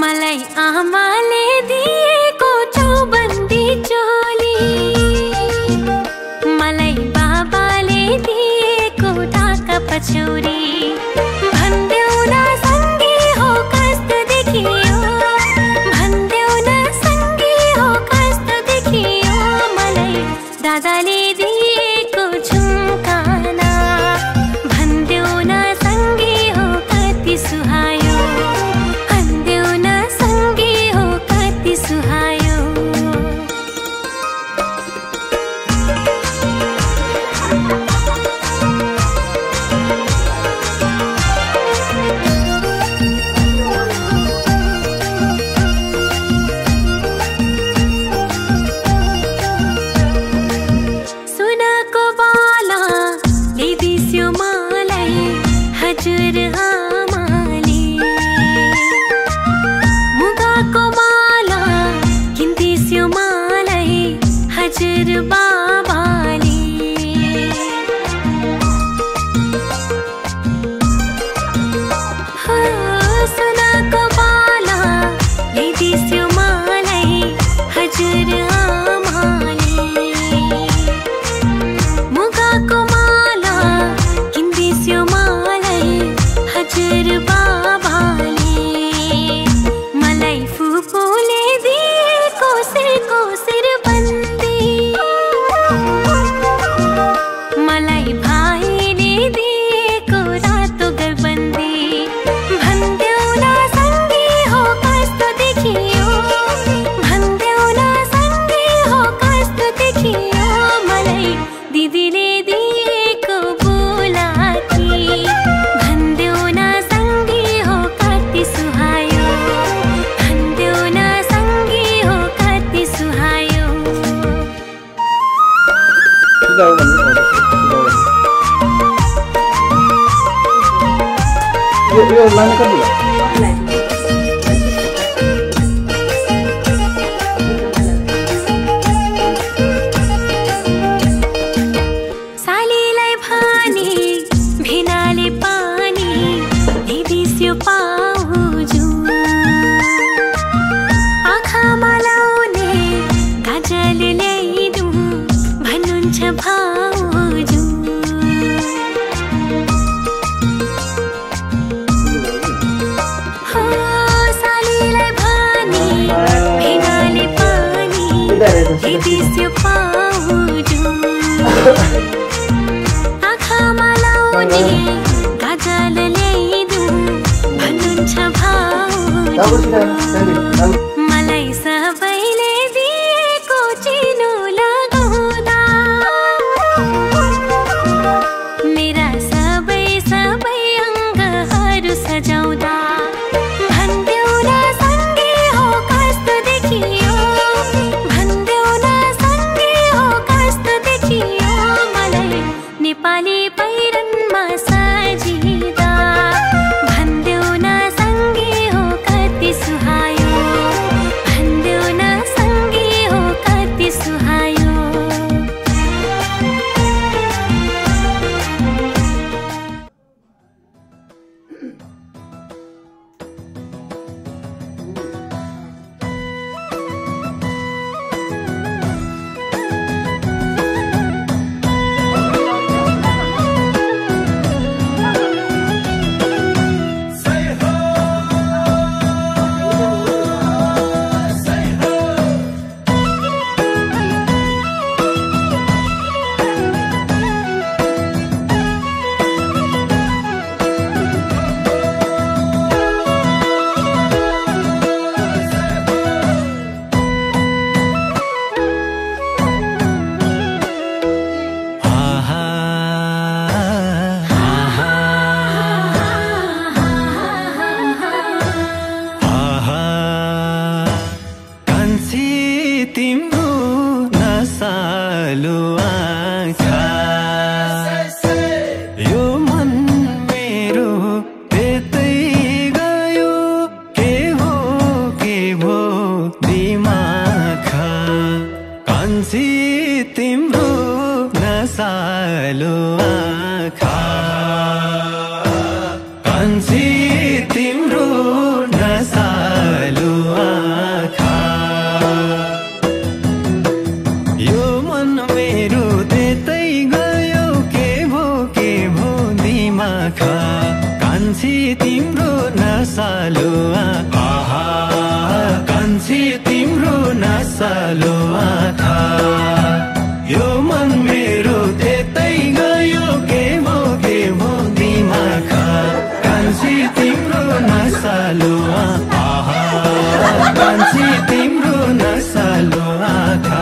मलाई आमाले दिएको चौबन्दी चोली, मलाई बाबाले दिएको ढाका पछौरी। भन्देऊ न सँगै हो कस्तो देखियो, भन्देऊ न सँगै हो कस्तो देखियो। मलाई दादाले दिएको झुम्काना, भन्देऊ न सँगै हो कति सुहायो, भन्देऊ न सँगै हो कति सुहायो। सुनको बाला ल्याइदिस्यो मलाई हजुर आमाले, मुगाको माला किन्दिस्यो मलाई हजुर बाबाले। सुनको बाला ल्याइदिस्यो मलाई हजुर आमाले, मुगाको माला किन्दिस्यो मलाई हजुर बाबाले। मलाई फुपूले दिएको सिरको सिरबन्दी, मलाई भाइले दिएको रातो गलबन्दी। भन्देऊ न सँगै हो कस्तो देखियो, भन्देऊ न सँगै हो कस्तो देखियो। मलाई दिदीले दिएको बुलाकी, भन्देऊ न सँगै हो कति सुहायो, भन्देऊ न सँगै हो कति सुहायो। यो लाने कति हो? सालीलाई भानी भेनाले पानी ल्याइदिस्यो पाउजु, आँखामा लाउने काजल ल्याइदिउँ भन्नुहुन्छ भाउजू। सालीलाई भानी भेनाले पानी ल्याइदिस्यो पाउजु, आँखामा लाउने काजल ल्याइदिउँ भन्नुहुन्छ भाउजू। मलाई सबैले दिएको चिनो लगाउँदा, मेरा सबै सबै अङ्गहरू सजाउँदा। भन्देऊ न सँगै हो कस्तो देखियो, भन्देऊ न सँगै हो कस्तो देखियो। मलाई नेपाली पहिरनमा सजिदा, भन्देऊ न सँगै हो कति सुहायो, नसालो आहा कान्छी तिम्रो नसालो आँखा यो मन मेरो त्यतै गयो के भो दिमाखा कान्छी तिम्रो नसालो आहा कान्छी तिम्रो नसालो आँखा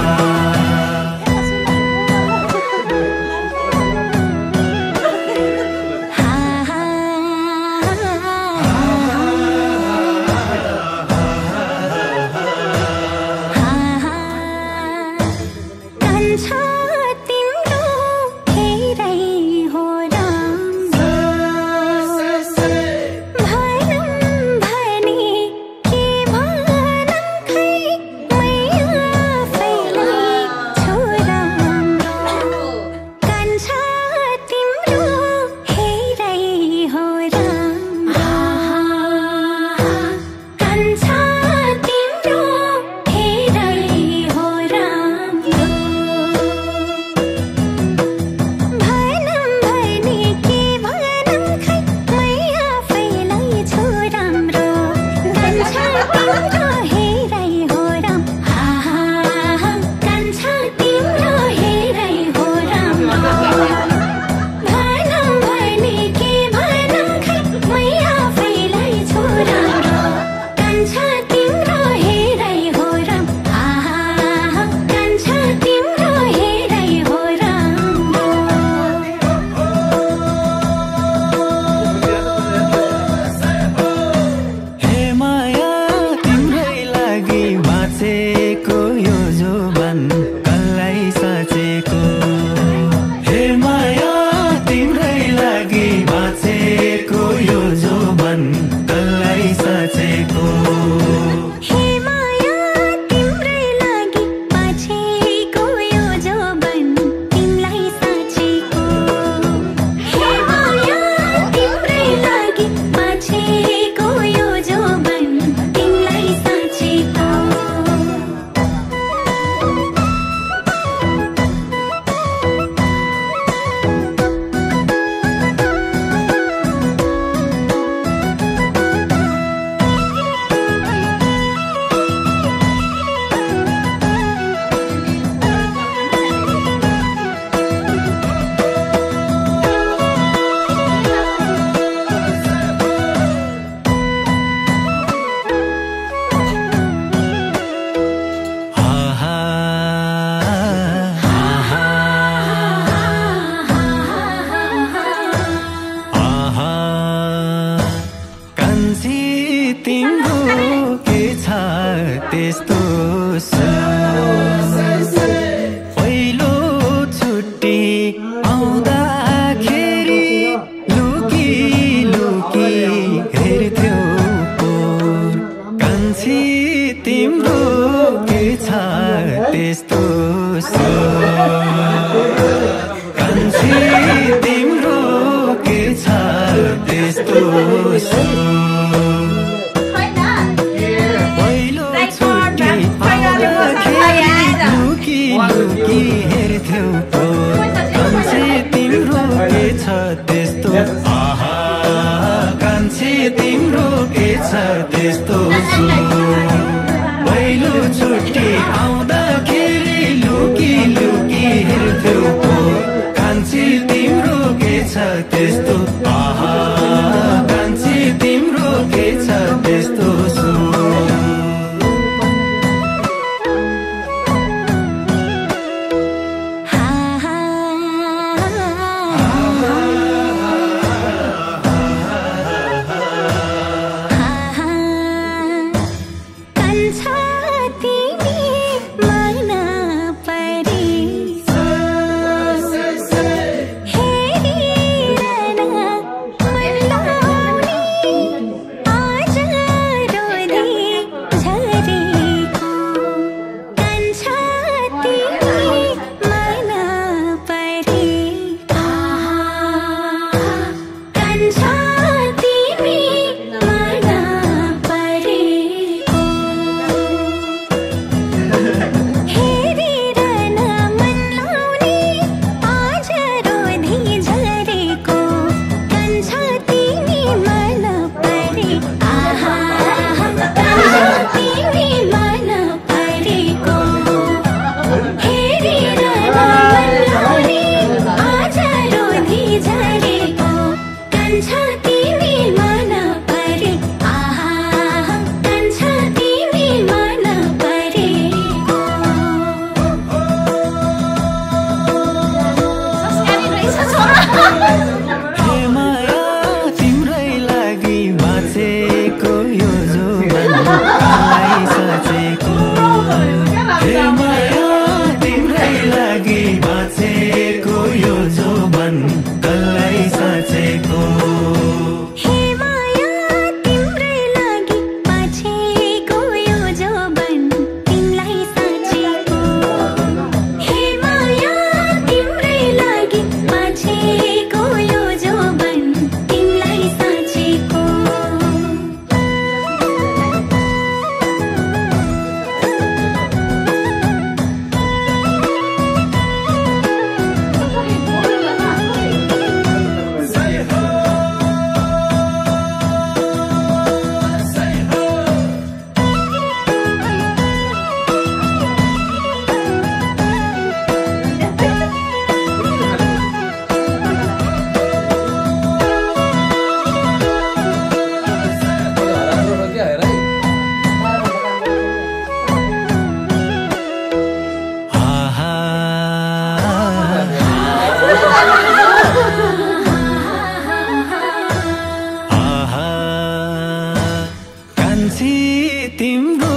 कान्छी तिम्रो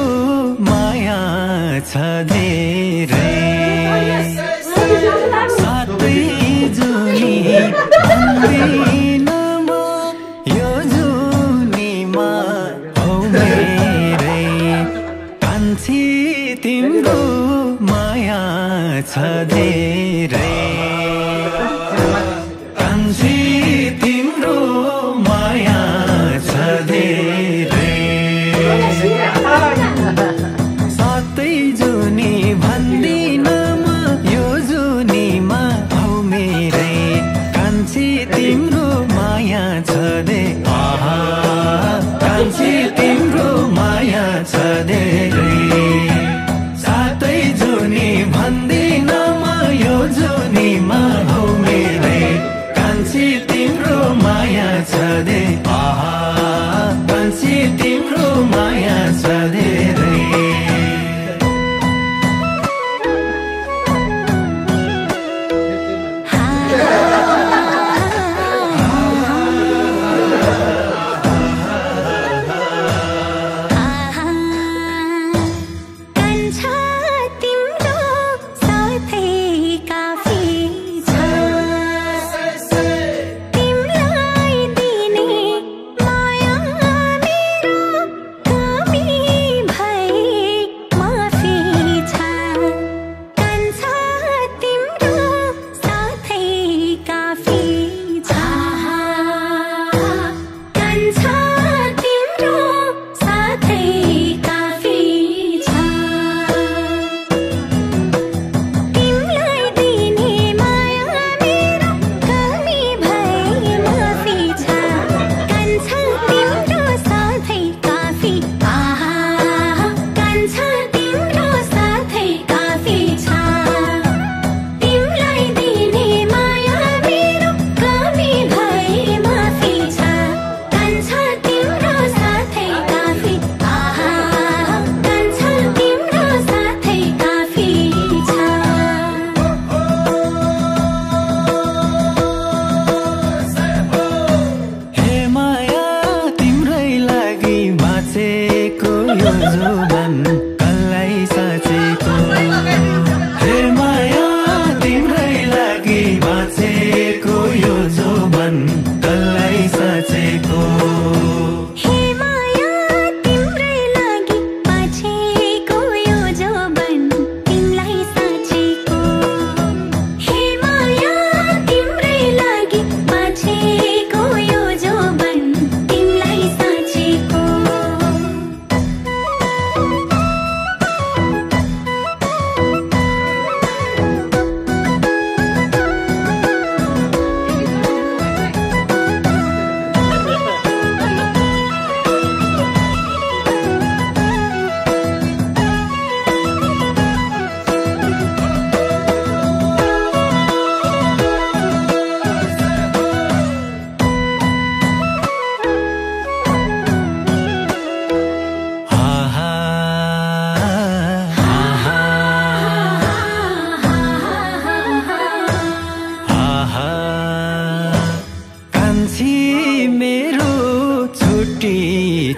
माया छ धेरै सातै जुनी भन्दिन म यो जुनीमा हौ मेरै कान्छी तिम्रो माया छ धेरै कान्छी तिम्रो माया छ धेरै सातै जुनी भन्दिन म यो जुनीमा हौ मेरै कान्छी तिम्रो माया छ धेरै कान्छी तिम्रो माया छ धेरै सातै जुनी भन्दिन म यो जुनीमा हौ मेरै कान्छी तिम्रो माया छ धेरै कान्छी तिम्रो माया छ धेरै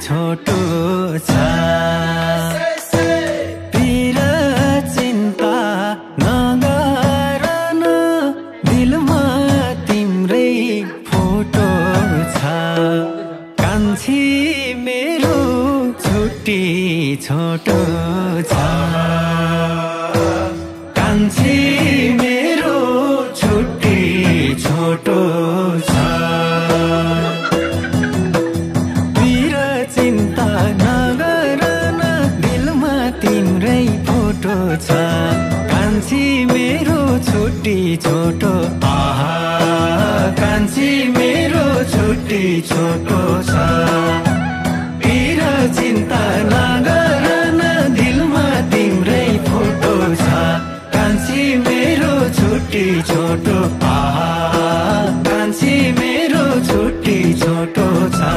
छोटो छ पीर चिन्ता नगर न दिलमा तिम्रै फोटो छ कान्छी मेरो छुट्टी छोटो छ कान्छी मेरो छुट्टी छोटो छ कान्छी मेरो छुट्टी छोटो कान्छी मेरो छुट्टी छोटो छ पीर चिन्ता नगर न दिलमा तिम्रै फोटो छ कान्छी मेरो छुट्टी छोटो कान्छी मेरो छुट्टी छोटो छ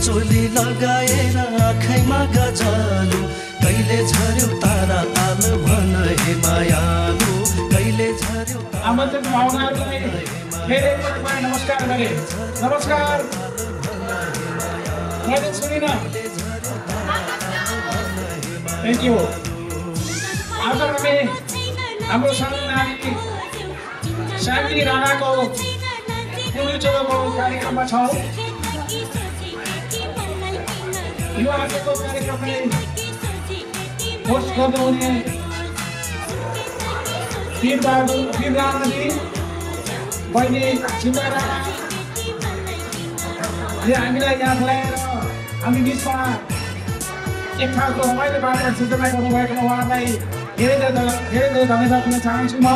चोली लगाएर आँखैमा गजालु कहिले झर्यो तारा ताल भन हे मायालु कहिले झर्यो आमन्त्रित भावनाहरूलाई फेरि एकपल्ट नमस्कार गरे नमस्कार मैले सुनिन थ्याङ्क यू आज हामी हाम्रो सानो नानी शान्ति राणाको चोलोको कार्यक्रममा छौँ यो आजको कार्यक्रमलाई होस्ट गर्नुहुने वीर राणाजी बहिनी सीता राणाले हामीलाई यहाँ बोलाएर हामी बिचमा एक खालको रमाइलो बाटो सिर्जना गर्नुभएकोमा उहाँलाई धेरै धेरै धन्यवाद दिन चाहन्छु म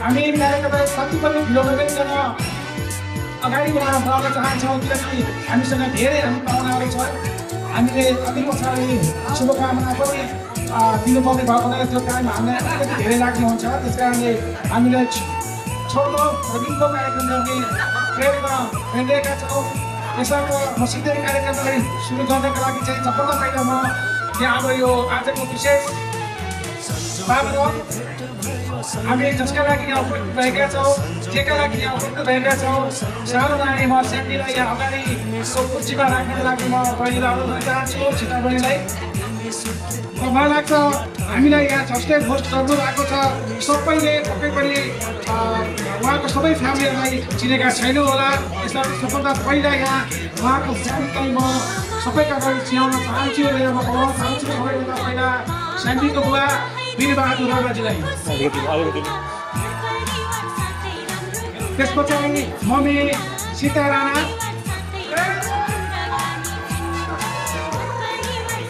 हामी कार्यक्रमलाई कति पनि ढिलो नगरिकन अगाडि बढाउन चाहन्छौँ किनकि हामीसँग धेरै हामी पाहुनाहरू छ हामीले अघिल्लो साल शुभकामना पनि दिनुपर्ने भएको हुँदा त्यो टाइम हामीलाई अलिकति धेरै लाग्नुहुन्छ त्यस कारणले हामीलाई छोटो अघिल्लो कार्यक्रम गर्ने प्रयत्न गरिरहेका छौँ यसर्थ म सिधै कार्यक्रमलाई सुरु गर्नको लागि चाहिँ सबभन्दा पहिला म यहाँ अब यो आजको विशेष बाबा हामी जसका लागि यहाँ उपस्थित भएका छौँ जेका लागि यहाँ उपस्थित भएका छौँ सानो नानी म स्यान्डीलाई यहाँ अगाडि कुर्सीमा राख्नको लागि म बहिनीलाई अनुरोध चाहन्छु सीता बहिनीलाई मलाई लाग्छ हामीलाई यहाँ जसले होस्ट गर्नुभएको छ सबैले पक्कै पनि उहाँको सबै फ्यामिलीहरूलाई चिनेका छैनौँ होला यसलाई सबभन्दा पहिला यहाँ उहाँको फ्यामिलीलाई म सबैका अगाडि चिनाउन चाहन्छु र म बोलाउन चाहन्छु सबैभन्दा पहिला शान्तिको बुवा वीरबहादुर राणाजीलाई त्यस पछाडि मम्मी सीता राणा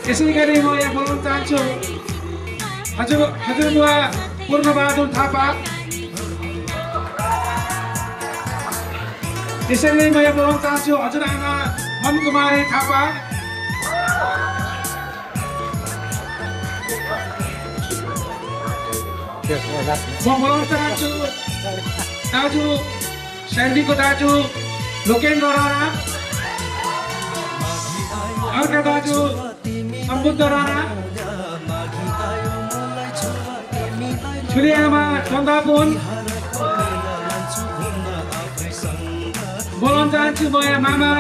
यसै गरी म यहाँ बोलाउन चाहन्छु हजुरबुवा पूर्णबहादुर थापा त्यसैले म यहाँ बोलाउन चाहन्छु हजुरआमा मनकुमारी थापा म बोलाउन चाहन्छु दाजु स्यान्डीको दाजु लोकेन्द्र राणा अर्का दाजु सम्बुद्ध राणा ठुली आमा चन्दापुन बोलाउन चाहन्छु म यहाँ मामा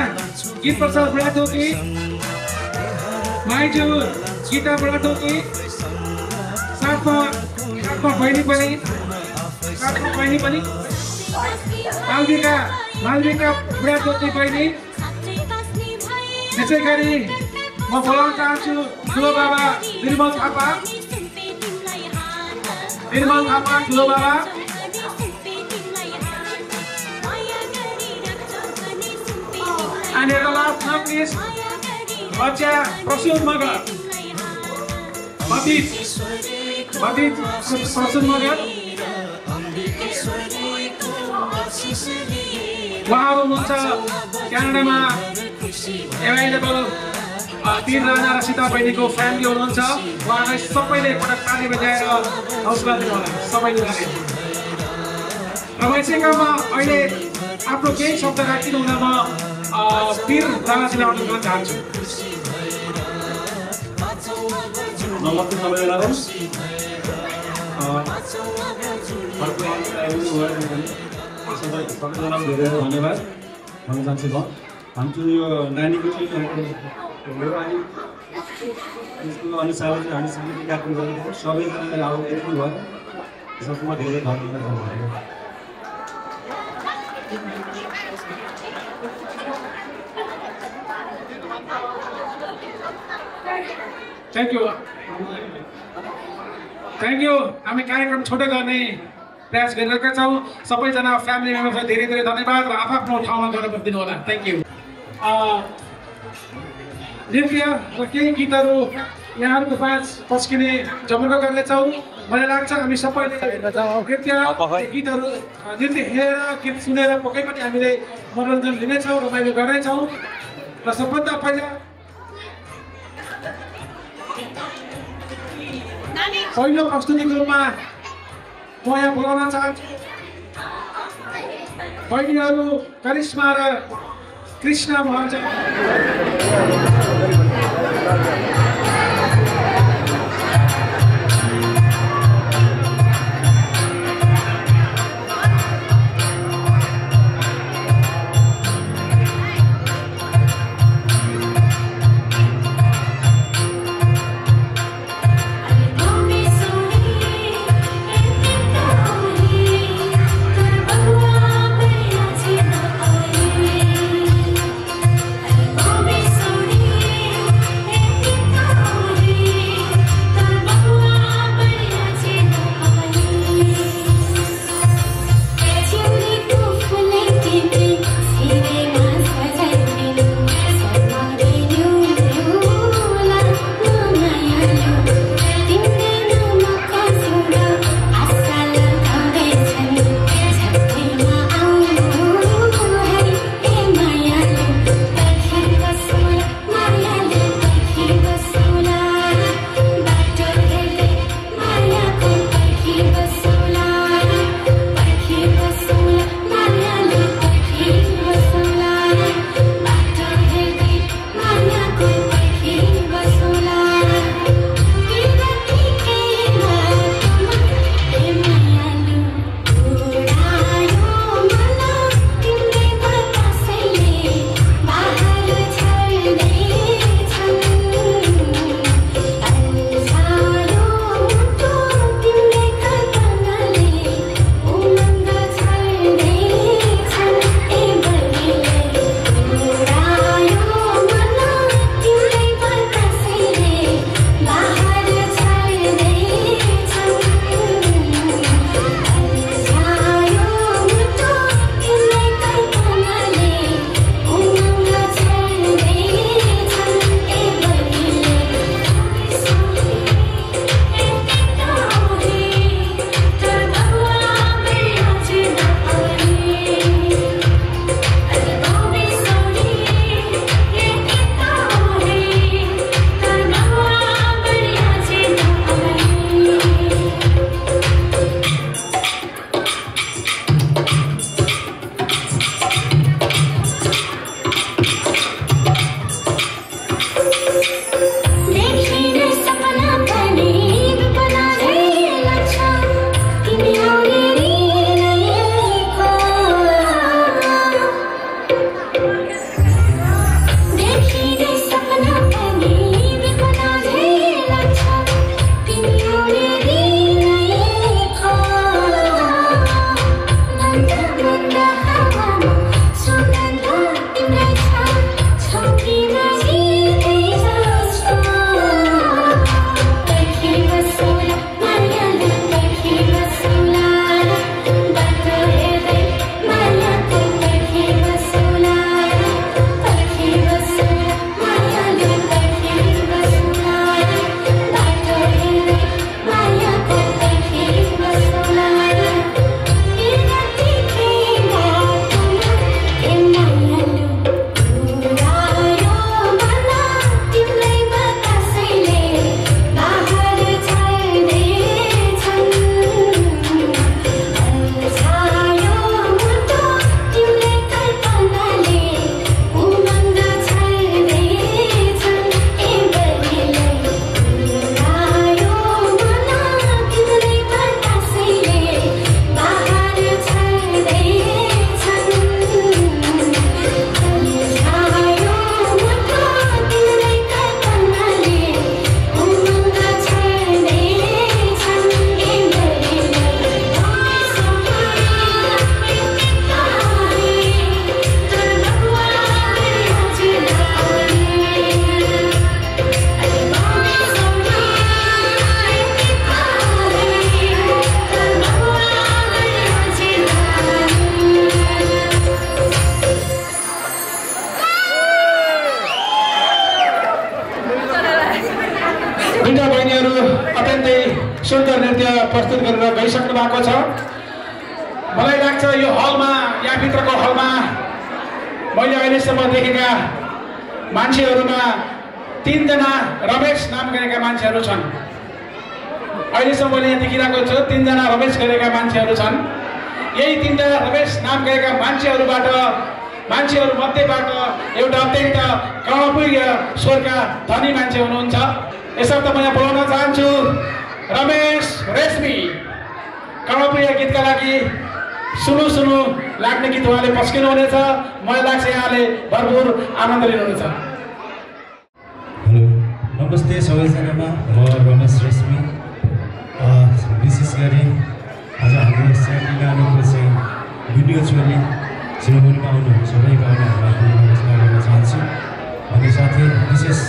गीत प्रसाद बुढाथोकी माइजू गीता बुढाथोकी साथमा बहिनी पनि मालविका बुढाथोकी बहिनी त्यसै गरी म बोलाउन चाहन्छु ठुलो बाबा निर्मल थापा ठुलो बाबा and at the last not least बच्चा प्रसून मगर मदित प्रसून मगर उहाँहरू हुनुहुन्छ क्यानाडामा एभाइलेबल वीर राणा र सीता बहिनीको फ्यामिली हुनुहुन्छ उहाँलाई सबैले एकपटक ताली बजाएर हौसला दिनुहोला सबैले अब यसै क्रममा अहिले आफ्नो केही शब्द राखिनु हुँदा म वीर राणाजीलाई अनुरोध गर्न चाहन्छु नमस्ते सबैजनालाई सबैजनालाई धेरै धन्यवाद भन्न चाहन्छु म हाम्रो यो नानीको त्यसको अनुसार हामी सबै कार्यक्रम गरेको सबैजनाले अब यति भयो त्यसमा धेरै धन्यवाद थ्याङ्क यू हामी कार्यक्रम छोटो गर्ने प्रयास गरिरहेका छौँ सबैजना फ्यामिली मेम्बर्सलाई धेरै धेरै धन्यवाद र आफ्नो ठाउँमा गएर दिनु होला थ्याङ्क यू नृत्य र केही गीतहरू यहाँहरूको पाँच पस्किने जमर्को गर्नेछौँ मलाई लाग्छ हामी सबैले गीतहरू नृत्य हेरेर गीत सुनेर पक्कै पनि हामीले मनोरञ्जन लिनेछौँ रमाइलो गर्नेछौँ र सबभन्दा पहिला पहिलो प्रस्तुतिको रूपमा म यहाँ बोलाउन चाहन्छु बहिनीहरू करिश्मा र कृष्ण भन्छ दुईटा बहिनीहरू अत्यन्तै सुन्दर नृत्य प्रस्तुत गरेर गइसक्नु भएको छ। मलाई लाग्छ यो हलमा यहाँभित्रको हलमा मैले अहिलेसम्म देखेका मान्छेहरूमा 3 जना रमेश नाम गरेका मान्छेहरू छन्। अहिलेसम्म मैले यहाँ देखिरहेको छु 3 जना रमेश गरेका मान्छेहरू छन्। यही 3 जना रमेश नाम गरेका मान्छेहरूबाट मान्छेहरू मध्येबाट एउटा अत्यन्त कर्णप्रिय स्वरका धनी मान्छे हुनुहुन्छ। यसर्थ म यहाँ बोलाउन चाहन्छु रमेश रेशमी। कर्णप्रिय गीतका लागि सुनु सुनु लाग्ने गीत उहाँले पस्किनु हुनेछ। मलाई लाग्छ यहाँले भरपुर आनन्द लिनुहुनेछ। हेलो, नमस्ते सबैजनामा। म रमेश रेशमी। विशेष गरी आज हाम्रो सानो चाहिँ भिडियो छोरी सेरोमनीमा आउनुहुन्छ सबै पाहुनाहरूलाई नमस्कार गर्न चाहन्छु। अनि साथै विशेष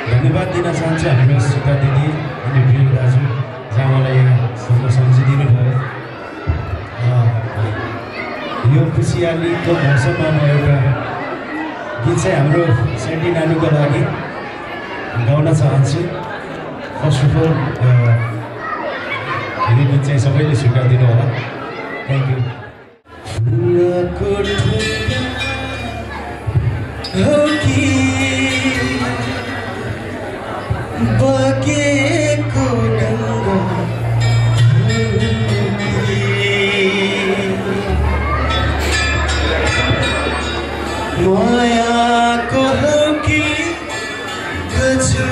धन्यवाद दिन चाहन्छु हाम्रो सीता दिदी अनि प्रिय दाजु जहाँ मलाई यहाँ सम्झिदिनु भयो। यो खुसियालीको मौसममा म एउटा गीत चाहिँ हाम्रो सेन्डी नानीको लागि गाउन चाहन्छु। फर्स्ट अफ अल यो गीत चाहिँ सबैले स्वीकारिदिनु होला। Thank you. मायाको हकी गजु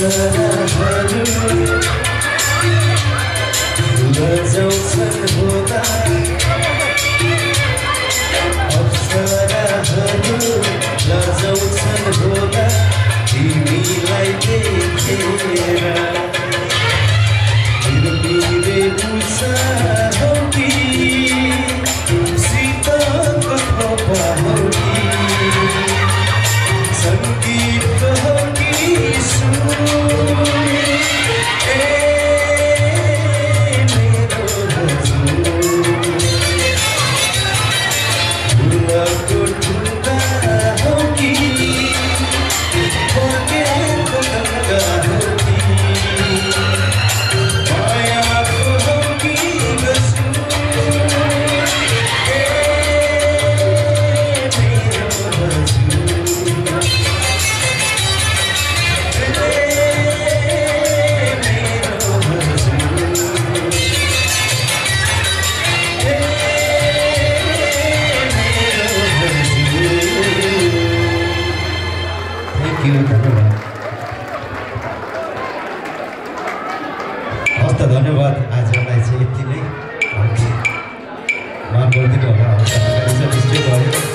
Sarah धन्यवाद। आजलाई चाहिँ यति नै माफ गरिदिनु होला, मिस्टेक भयो।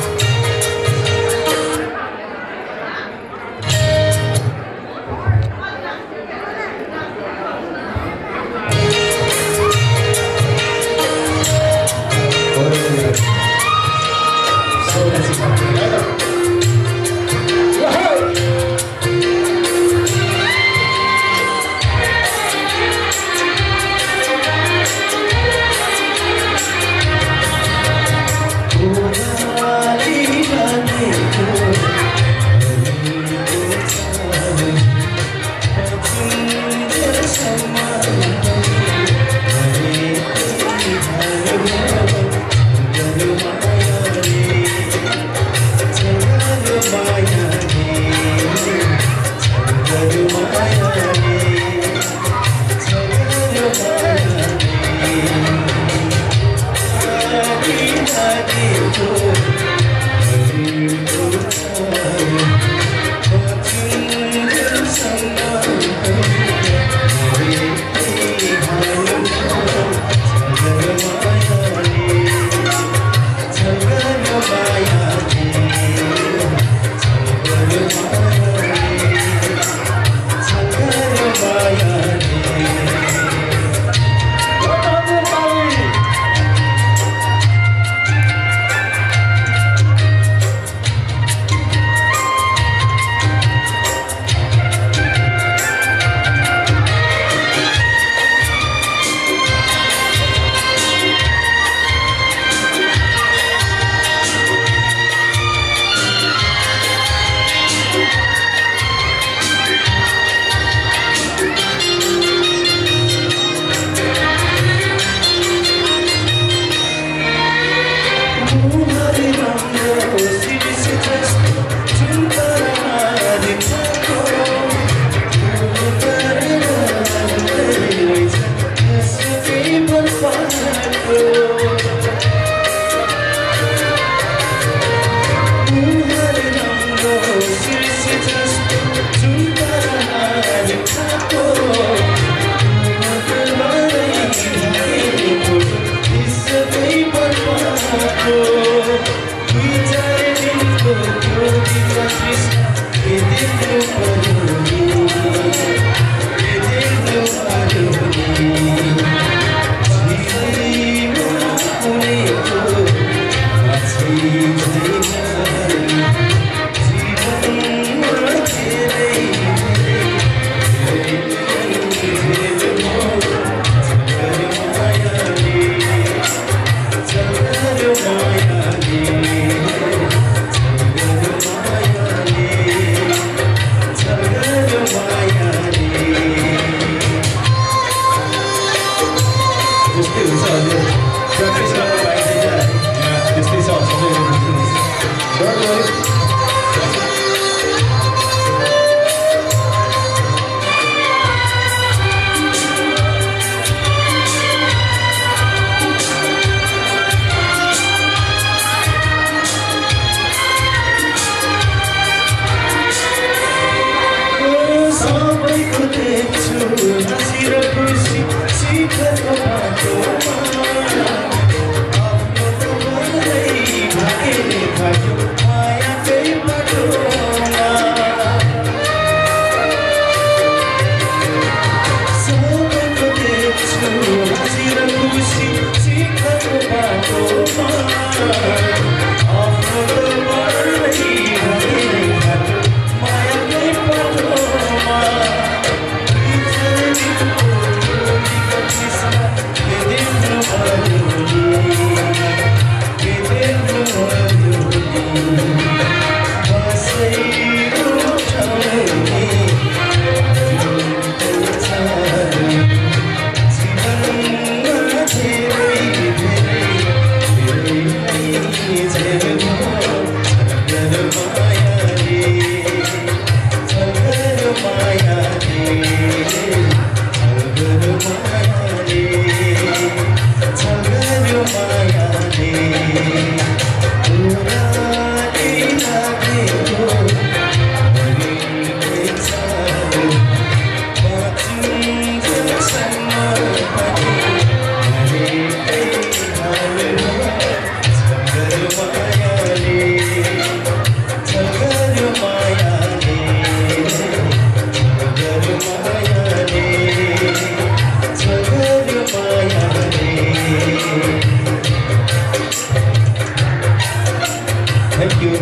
Thank you.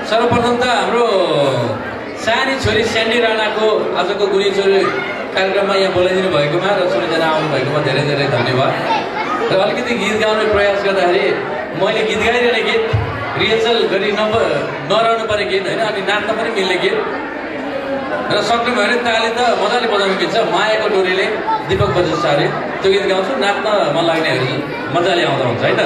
सर्वप्रथम त हाम्रो सानी छोरी स्यान्डी राणाको आजको गुनी छोरी कार्यक्रममा यहाँ बोलाइदिनु भएकोमा र सबैजना आउनु भएकोमा धेरै धेरै धन्यवाद। र अलिकति गीत गाउने प्रयास गर्दाखेरि मैले गीत गाइरहेको गीत रिहर्सल गरी नरहनु पर्ने गीत होइन, अनि नाच्न पनि मिल्ने गीत र सक्नु भयो भने ताली त मजाले बजाउनु गीत छ मायाको डोरीले दीपक बजारे त्यो गीत गाउँछु। नाच्न मन लाग्नेहरू मजाले आउँदा हुन्छ है त।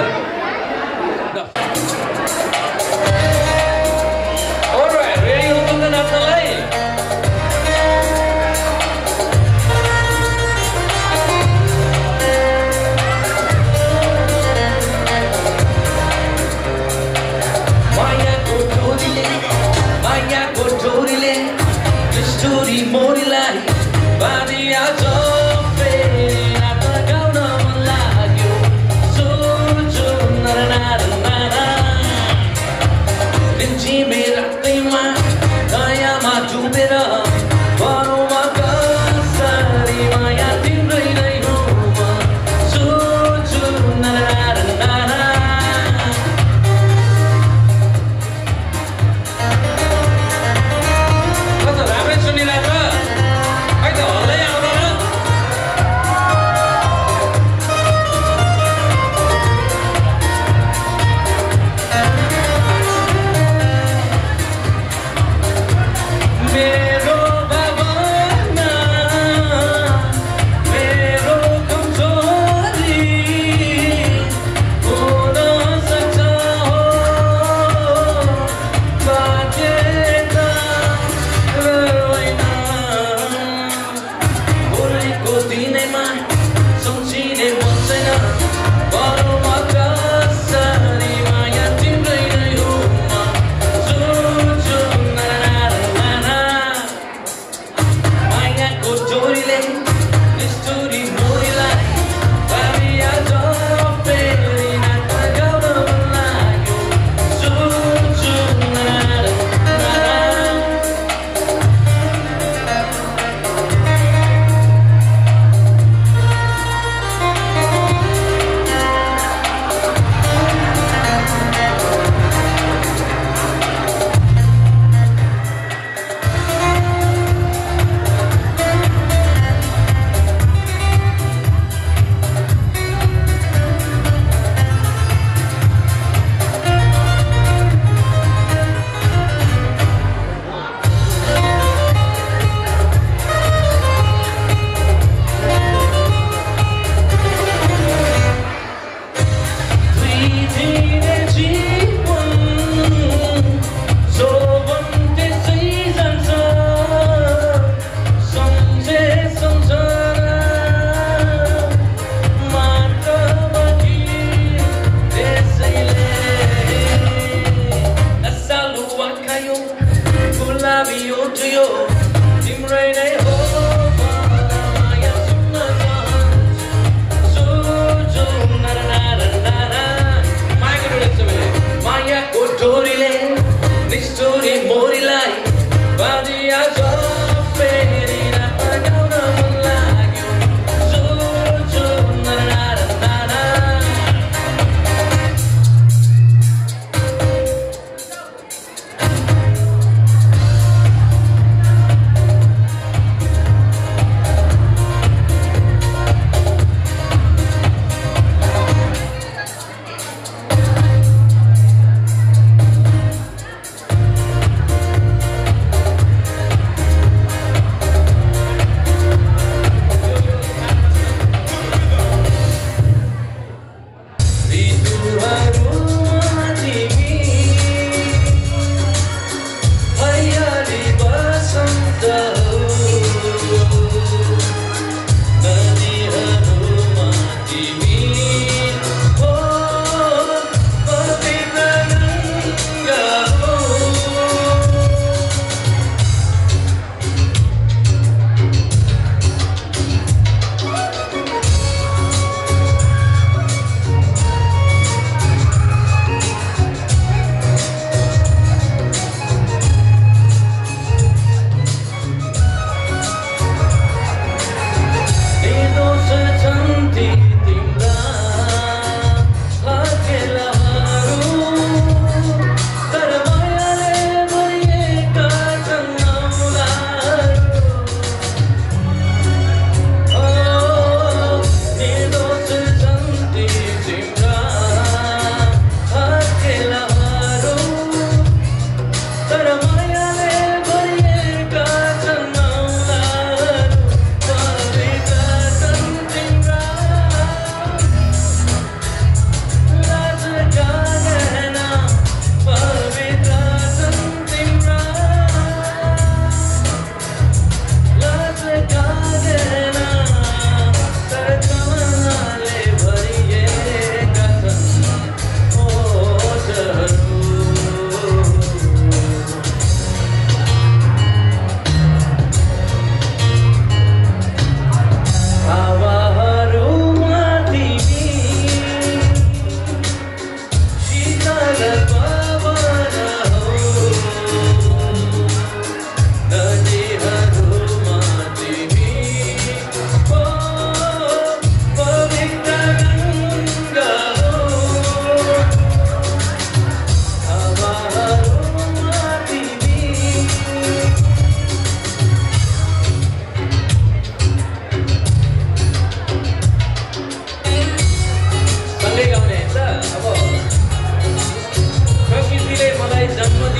मोरीलाई बाँधिया जपे नाच गाउन मन लाग्यो सोचो नरनारा रिम्झिमे रातैमा दयामा डुबेर भनौँमा कसरी माया तिम्रै नै हो म सोचो नरनारा कस्तो राम्रै सुनिरहेको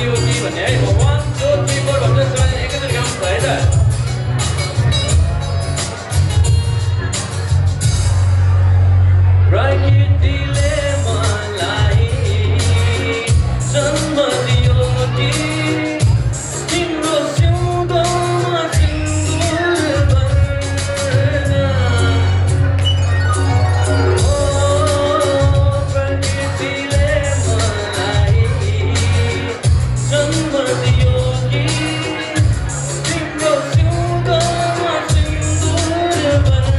कति हो कि भन्ने है 1 2 3 4 भन्दै सबैले एकैचोटि गाउनु है त प्रकृतिले मलाई जन्म दियो कि तिम्रो सिउँदोमा सिन्दुर भर्न प्रकृतिले मलाई जन्म दियो कि तिम्रो सिउँदोमा सिन्दुर भर्न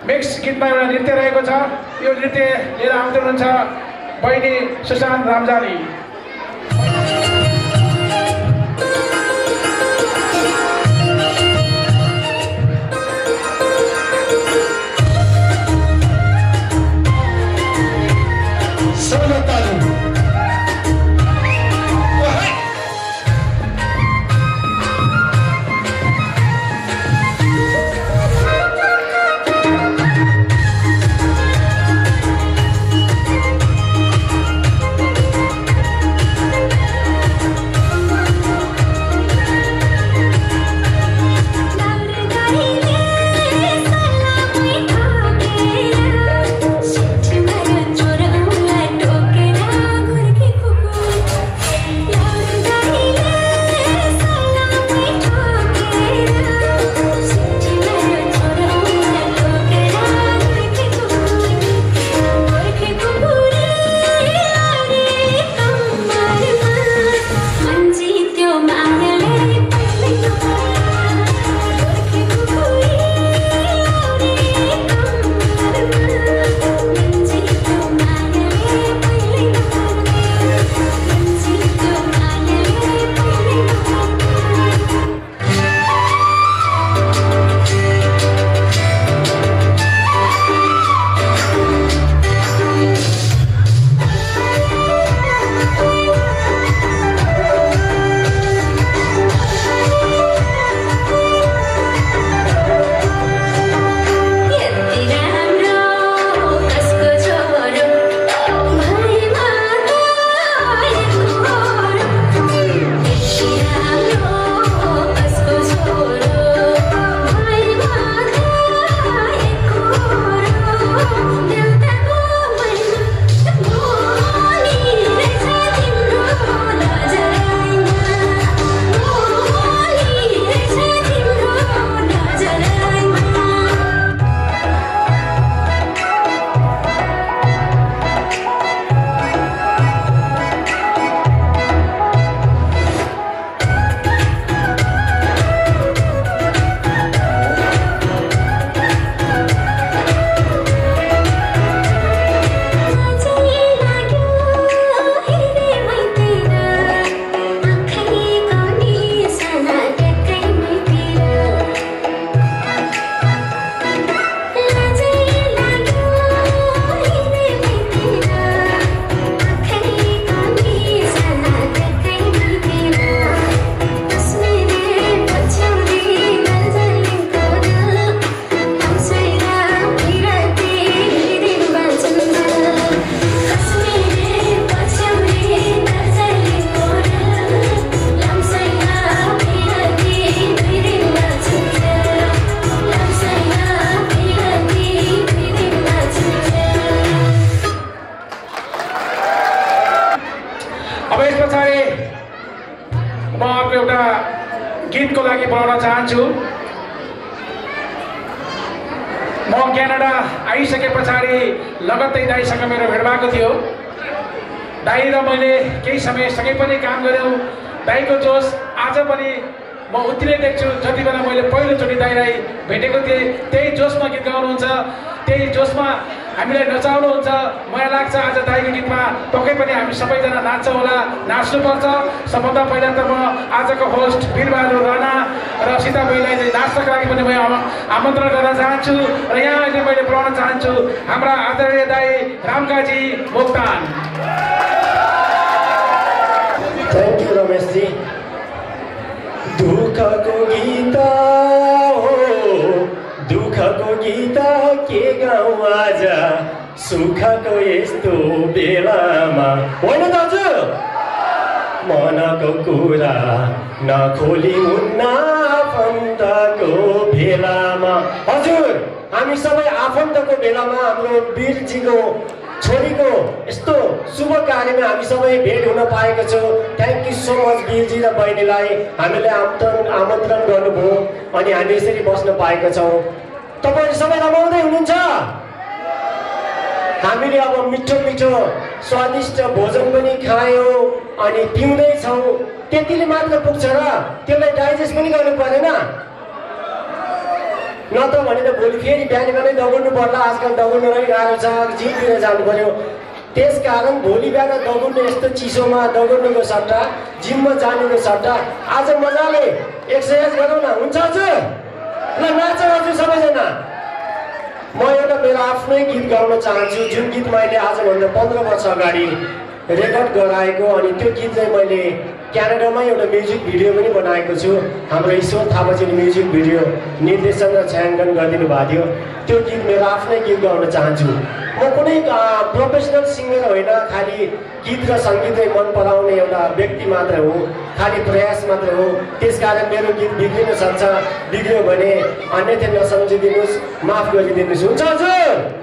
मिक्स गीतमा एउटा नृत्य रहेको छ यो नृत्य लिएर आउँदै हुनुहुन्छ बहिनी सुशान्त रामजाली लागि बोलाउन चाहन्छु। म क्यानाडा आइसके पछाडि लगत्तै दाइसँग मेरो भेट भएको थियो। दाइ र मैले केही समय सँगै पनि काम गऱ्यौँ। दाइको जोस आज पनि म उति नै देख्छु जति बेला मैले पहिलोचोटि दाइलाई भेटेको थिएँ। त्यही जोसमा गीत गाउनुहुन्छ, त्यही जोसमा हामीलाई नचाउनुहुन्छ। मलाई लाग्छ आज दाइको गीतमा पक्कै पनि हामी सबैजना नाच्छौँ होला, नाच्नुपर्छ। सबभन्दा पहिला त म आजको होस्ट वीरबहादुर राणा र सीता बहिनीलाई नाच्नको लागि पनि म आमन्त्रण गर्न चाहन्छु र यहाँ अहिले मैले बोलाउन चाहन्छु हाम्रा आदरणीय दाइ रामकाजी मोक्तान। Thank you Rameshji. दुःखको गीत हो, दुःखको गीत के गाउँ आज सुखको यस्तो बेलामा। होइन दाजु, मनको कुरा नखोली हुन्न आफन्तको भेलामा। हजुर, हामी सबै आफन्तको भेलामा हाम्रो वीरजीको छोरीको यस्तो शुभ कार्यमा हामी सबै भेट हुन पाएका छौँ। Thank you so much Virji र बहिनीलाई हामीले आमन्त्रण गर्नुभयो अनि हामी यसरी बस्न पाएका छौँ। तपाईँहरू सबै रमाउँदै हुनुहुन्छ? हामीले अब मिठो मिठो स्वादिष्ट भोजन पनि खायौँ अनि पिउँदैछौँ। त्यतिले मात्र पुग्छ र? त्यसलाई डाइजेस्ट पनि गर्नु परेन? नत्र भने त भोलि फेरि बिहान बिहानै दौड्नु पर्ला। आजकल दौड्नु नै गाह्रो छ, जिमतिर जानु पर्यो। त्यस कारण भोलि बिहान दौड्नु यस्तो चिसोमा दौड्नुको सट्टा, जिममा जानुको सट्टा आज मजाले एक्सर्साइज गरौँ न। हुन्छ हजुर? ल नाचौँ हजुर सबैजना। म एउटा मेरो आफ्नै गीत गाउन चाहन्छु, जुन गीत मैले आजभन्दा 15 वर्ष अगाडि रेकर्ड गराएको अनि त्यो गीत चाहिँ मैले क्यानाडामा एउटा म्युजिक भिडियो पनि बनाएको छु। हाम्रो ईश्वर थापाजीले म्युजिक भिडियो निर्देशन र छायाङ्कन गरिदिनु भएको थियो। त्यो गीत मेरो आफ्नै गीत गाउन चाहन्छु। म कुनै प्रोफेसनल सिङ्गर होइन, खालि गीत र सङ्गीतै मन पराउने एउटा व्यक्ति मात्र हो, खालि प्रयास मात्र हो। त्यसकारण मेरो गीत बिग्रिन सक्छ, बिग्रियो भने अन्यथा नसम्झिदिनुहोस्, माफ गरिदिनुहोस्। हुन्छ हजुर?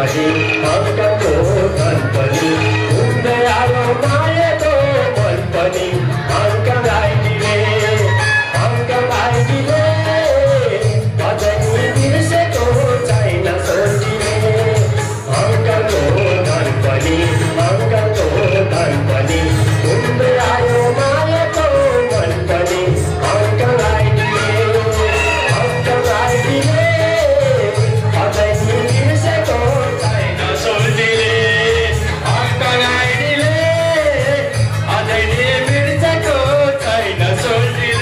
पनि अङ्कको धन पनि घुम्दै आयो मायाको मन पनि अङ्क गाइदिने अझै बिर्सेको छैन सोचिने अङ्कको धन पनि घुम्दै आयो मायाको मन पनि अङ्क गाइदिने अझै बिर्सेको छैन सोचिने अङ्क गाइदिने अझै बिर्सेको छैन सोचिने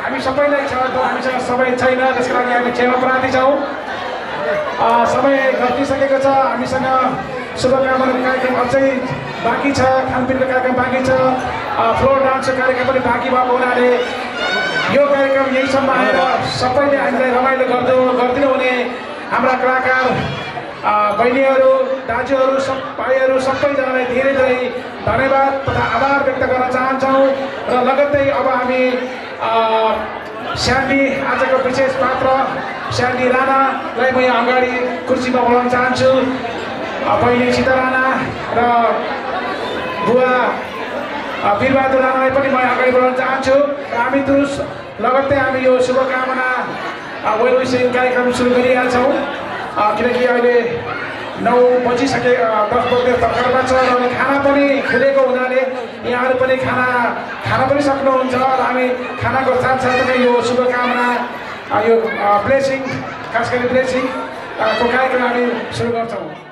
हामी सबैलाई छ त हामीसँग समय छैन, त्यसको लागि हामी क्षमा प्रार्थी छौँ। समय घटिसकेको छ, हामीसँग शुभकामनाको कार्यक्रम अझै बाँकी छ, खानपिनको कार्यक्रम बाँकी छ, फ्लोर डान्सको कार्यक्रम पनि बाँकी भएको हुनाले यो कार्यक्रम यहीसम्म आएर सबैले हामीलाई रमाइलो गरिदिनु हुने हाम्रा कलाकार बहिनीहरू, दाजुहरू, भाइहरू सबैजनालाई धेरै धेरै धन्यवाद तथा आभार व्यक्त गर्न चाहन्छौँ। र लगत्तै अब हामी स्यान्डी, आजको विशेष पात्र स्यान्डी राणालाई म यहाँ अगाडि कुर्सीमा बोलाउन चाहन्छु। बहिनी सीता राणा र बुवा वीरबहादुर राणालाई पनि म अगाडि बढाउन चाहन्छु। र हामी लगत्तै हामी यो शुभकामना वेल विशिङ कार्यक्रम सुरु गरिहाल्छौँ, किनकि अहिले 9 बजिसके 10 बज्दै भर्खरमा छ र खाना पनि खुलेको हुनाले यहाँहरू पनि खाना पनि सक्नुहुन्छ। र हामी खानाको साथसाथै यो शुभकामना, यो ब्लेसिङ, खास गरी ब्लेसिङको कार्यक्रम हामी सुरु गर्छौँ।